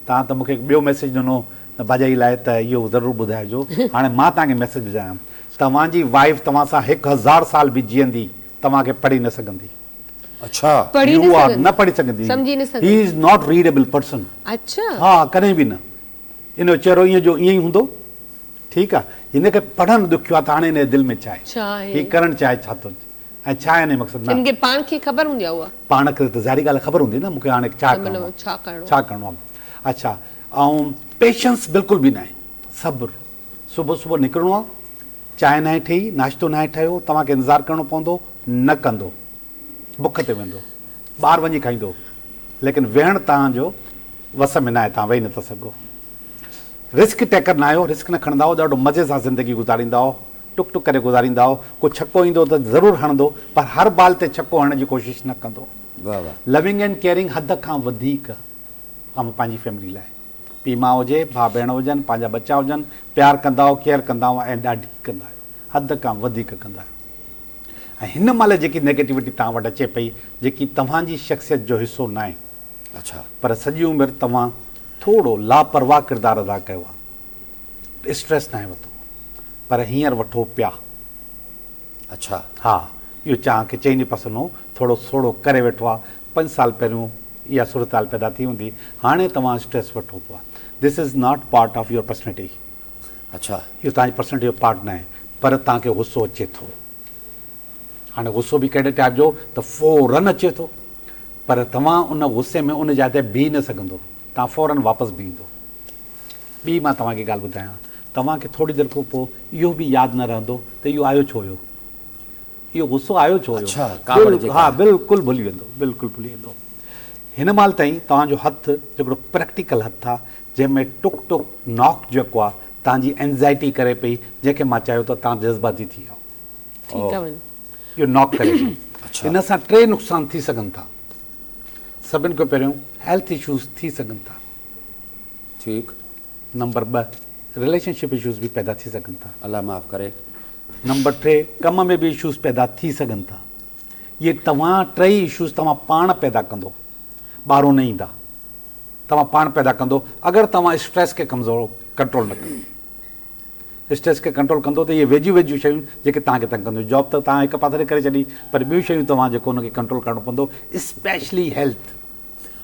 توهان ته مون کي هڪ ٻيو ميسيج ڏنو ڀاڄائي لاء ته اهو ضرور ٻڌائجو. هاڻي مان توهان کي ميسيج ٻڌايان. توهان جي وائيف توهان سان هڪ هزار سال به جيئندي توهان کي پڙهي نه سگهندي. اڇا. پڙهي نه You are سگهندي. نه پڙهي سگهندي. سمجهي نه He سگهندي. is not readable person. اڇا. ها ڪڏهن به نه. ان جو چهرو ائين جو ائين ئي هوندو. ٺيڪ آ. هن کي پڙهڻ ڏکيو آ ته هاڻي هن جي دل ۾ ڇا آهي. ڇا آهي. هي ڪرڻ چاهي ڇا ٿو. ۽ ڇا يعني مقصد نه. هن کي پاڻ کي خبر هوندي آ اها. پاڻ کي ته ظاهري ڳالهه خبر هوندي نه مون کي هاڻي ڇا ڪرڻو آ. ڇا ڪرڻو آ. ڇا ڪرڻو آ. اڇا ۽ پيشنس بلڪل به ناهي. صبر. صبح صبح نڪرڻو آ. چانهه ناهي ٺهي، ناشتو ناهي ٺهيو، توهان کي انتظار ڪرڻو پوندو، نه ڪندو. بک تي ويندو. ٻاهر وڃي کائيندو. ليڪن ويهڻ توهان جو وس ۾ ناهي، توهان ويهي نٿا سگهو. رسڪ ٽيڪر ناهيو، رسڪ نه کڻندا آهيو، ڏاڍو مزي سان زندگي گذاريندا آهيو. ٽڪ ٽڪ ڪري گذاريندا آهيو. ڪو ڇڪو ايندو ته ضرور هڻندو پر هر بال تي ڇڪو هڻڻ جي ڪوشش نه ڪندو. لونگ اينڊ ڪيئرنگ حد کان وڌيڪ اوهان پنهنجي فيملي لاء. پيء ماء هجي، ڀاء ڀيڻ هجن، پنهنجا ٻچا هجن، پيار ڪندا آهيو، ڪيئر ڪندا آهيو ۽ ڏاڍي ڪندا آهيو. حد کان وڌيڪ ڪندا آهيو. ۽ هن مهل جيڪي نيگيٽوٽي توهان وٽ اچي پئي جيڪي توهان جي شخصيت جو حصو ناهي. پر سڄي عمر توهان ٿورو لاپرواهه ڪردار ادا ڪيو آهي. اسٽريس ناهي ورتو پر هينئر وٺو پيا. اڇا. ها اهو چانهه کي چئني پاسن ٿورو سوڙهو ڪري ويٺو آ پنج سال پهريون اها صورتحال پيدا ٿي هوندي هاڻي توهان اسٽريس وٺو پيا this is not part of your personality. اڇا. اهو توهان جي پرسنالٽي جو پارٽ ناهي پر توهان کي غصو اچي ٿو هاڻي غصو به ڪهڙي ٽائپ جو ته فورن اچي ٿو پر توهان ان غصي ۾ ان جاء تي بيهي نه سگهندو توهان فورن واپس به ايندو. ٻي مان توهان کي ڳالهه ٻڌايان، توهان کي ٿوري دير کان پوء اهو به ياد نه رهندو ته اهو آيو ڇو هيو؟ اهو غصو آيو ڇو هيو؟ اڇا، ڪاوڙ جيڪا. ها بلڪل ڀلي ويندو، بلڪل ڀلي ويندو. هن مهل تائين توهان جو هٿ جيڪو پريڪٽيڪل هٿ آ، جنهن ۾ ٽڪ ٽڪ ناڪ جيڪو آ، توهان جي اينزائٽي ڪري پئي، جنهن کي مان چاهيو ته توهان جذباتي ٿي ويا. ٿي ٿا وڃو. اهو ناڪ ڪري پئي. ان سان ٽي نقصان ٿي سگهن ٿا. سڀن کان پهريون هيلٿ اشوز ٿي سگهن ٿا. ٺيڪ. نمبر 2 رليشن شپ اشوز به پيدا ٿي سگهن ٿا. الله معاف ڪري. نمبر 3 ڪم ۾ به اشوز پيدا ٿي سگهن ٿا. اهي توهان ٽئي اشوز توهان پاڻ پيدا ڪندو ٻاهرون نه ايندا. توهان پاڻ پيدا ڪندو اگر توهان اسٽريس کي ڪمزور ڪنٽرول نه ڪندو. اسٽريس کي ڪنٽرول ڪندو ته اهي ويجهيون ويجهيون شيون جيڪي توهان کي تنگ ڪنديون. جاب ته توهان هڪ پاسي ڪري ڇڏي پر ٻيون شيون توهان جيڪو ان کي ڪنٽرول ڪرڻو پوندو اسپيشلي هيلٿ.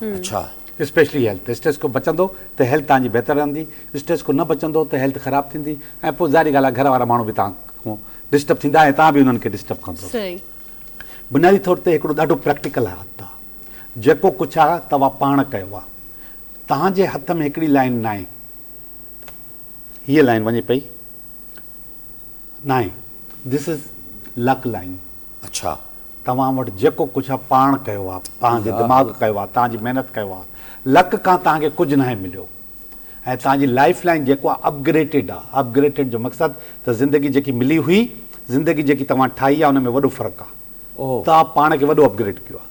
اڇا. اسپيشلي هيلٿ اسٽريس کان بچندو ته هيلٿ توهان جي بهتر رهندي اسٽريس کان نه بچندو ته هيلٿ خراب ٿيندي ۽ پوء ظاهري ڳالهه آهي گهر وارا ماڻهو به توهان کان ڊسٽرب ٿيندا ۽ توهان به انهن کي ڊسٽرب ڪندو. بنيادي طور تي هڪڙو ڏاڍو پريڪٽيڪل هٿ آهي جيڪو ڪجهه آهي توهان پاڻ ڪيو آهي توهان جي هٿ ۾ هڪڙي لائين ناهي هيء لائين وڃي پئي ناهي this is luck line. اڇا. توهان وٽ جيڪو ڪجهه آ پاڻ ڪيو آ، توهان جي دماغ ڪيو آ، توهان جي محنت ڪيو آ. لڪ کان توهان کي ڪجهه ناهي مليو ۽ توهان جي لائيف لائين جيڪو آ اپگريٽيڊ آ. اپگريٽيڊ جو مقصد ته زندگي جيڪي ملي هئي، زندگي جيڪي توهان ٺاهي آ ان ۾ وڏو فرق آ. توهان پاڻ کي وڏو اپگريڊ ڪيو آ.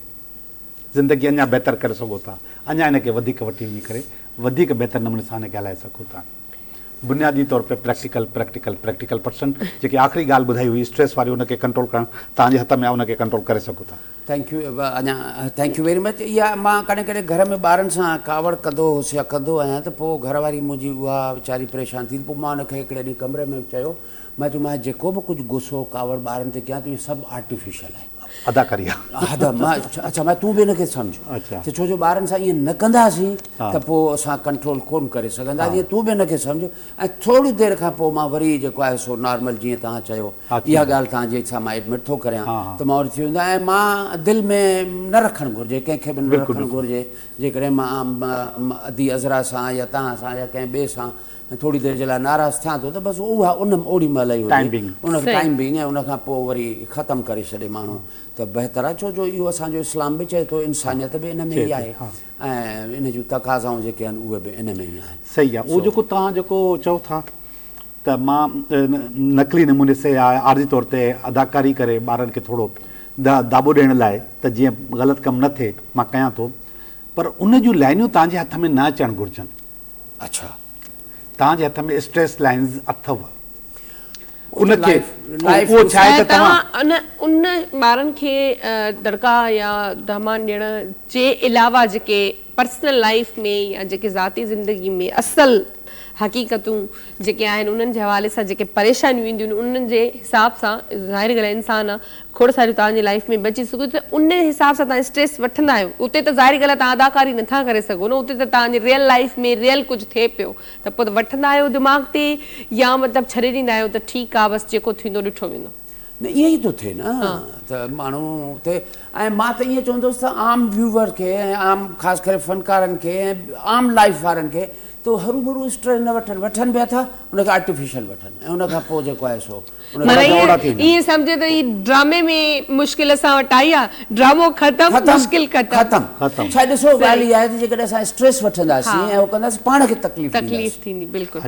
زندگي اڃا بهتر ڪري سگهو ٿا، اڃا ان کي وڌيڪ وٺي وڃي ڪري وڌيڪ بهتر نموني سان ان کي هلائي سگهو ٿا. بنيادي طور تي پريڪٽيڪل پريڪٽيڪل پريڪٽيڪل پرسن جيڪي آخري ڳالهه ٻڌائي هئي اسٽريس واري ان کي ڪنٽرول ڪرڻ توهان جي هٿ ۾ آهي ان کي ڪنٽرول ڪري سگهو ٿا. Thank you اڃا thank you very much اها مان ڪڏهن ڪڏهن گهر ۾ ٻارن سان ڪاوڙ ڪندو هوس يا ڪندو آهيان ته پوء گهر واري منهنجي اها ويچاري پريشان ٿيندي پوء مان ان کي هڪڙي ڏينهن ڪمري ۾ چيو مان چيو مان جيڪو به ڪجهه غصو ڪاوڙ ٻارن تي ڪيان ٿو اهو سڀ آرٽيفيشل آهي. اداڪاري آ. ادا مان اڇا مان تون به ان کي سمجھ ته ڇو جو ٻارن سان ائين نه ڪنداسين ته پوء اسان ڪنٽرول ڪون ڪري سگهنداسين تون به ان کي سمجھ ۽ ٿوري دير کان پوء مان وري جيڪو آهي سو نارمل جيئن توهان چيو اها ڳالهه توهان جي سان مان ايڊمٽ ٿو ڪريان ته مان وري ٿي ويندو آهيان ۽ مان دل ۾ نه رکڻ گهرجي ڪنهن کي به نه رکڻ گهرجي جيڪڏهن مان ادي عذرا سان يا توهان سان يا ڪنهن ٻئي سان ٿوري دير جي لاء ناراض ٿيان ٿو ته بس اها ان اوڏي مهل ئي هجي ان کي ٽائيم بينگ ۽ ان کان پوء وري ختم ڪري ڇڏي ماڻهو ته بهتر آهي ڇو جو اهو اسان جو اسلام به چئي ٿو انسانيت به ان ۾ ئي آهي ۽ ان جون تقاضائون جيڪي آهن اهي به ان ۾ ئي آهن. صحيح آهي اهو جيڪو توهان جيڪو چئو ٿا ته مان نقلي نموني سي يا عارضي طور تي اداڪاري ڪري ٻارن کي ٿورو داٻو ڏيڻ لاء ته جيئن غلط ڪم نه ٿئي مان ڪيان ٿو پر ان جون لائنيون توهان جي هٿ ۾ نه اچڻ گهرجن. اڇا. توهان جي هٿ ۾ اسٽريس لائنز اٿو ان کي لائف اهو ڇا آهي ۽ ته توهان توهان ان ان ٻارن کي دڙڪا يا دهمان ڏيڻ جي علاوه جيڪي پرسنل لائيف ۾ يا جيڪي ذاتي زندگي ۾ اصل حقيقتون جيڪي آهن انهن جي حوالي سان جيڪي پريشانيون اينديون آهن انهن جي حساب سان ظاهر ڳالهه آهي انسان آهي کوڙ ساريون توهان جي لائيف ۾ به اچي سگهي ٿو ته ان حساب سان توهان اسٽريس وٺندا آهيو اتي ته ظاهري ڳالهه آهي توهان اداڪاري نٿا ڪري سگهو نه اتي ته توهان جي ريئل لائيف ۾ ريئل ڪجهه ٿئي پيو ته پوء وٺندا آهيو دماغ تي يا مطلب ڇڏي ڏيندا آهيو ته ٺيڪ آهي بس جيڪو ٿيندو ڏٺو ويندو. نه ائين ئي ٿو ٿئي نه ته ماڻهو اتي ۽ مان ته ائين چوندس ته عام ويوئر کي ۽ عام خاص ڪري فنڪارن کي ۽ عام لائيف وارن کي ته هروڀرو اسٽريس نه وٺن وٺن به اٿا ان کي آرٽيفيشل وٺن ۽ ان کان پوء جيڪو آهي سو ان معنيٰ ائين سمجهه ته هي ڊرامي ۾ مشڪل اسان وٽ آئي آ ڊرامو ختم مشڪل ختم ختم ڇا ڏسو ڳالهه اها آهي ته جيڪڏهن اسان اسٽريس وٺنداسين ۽ اهو ڪنداسين پاڻ کي تڪليف تڪليف ٿيندي بلڪل.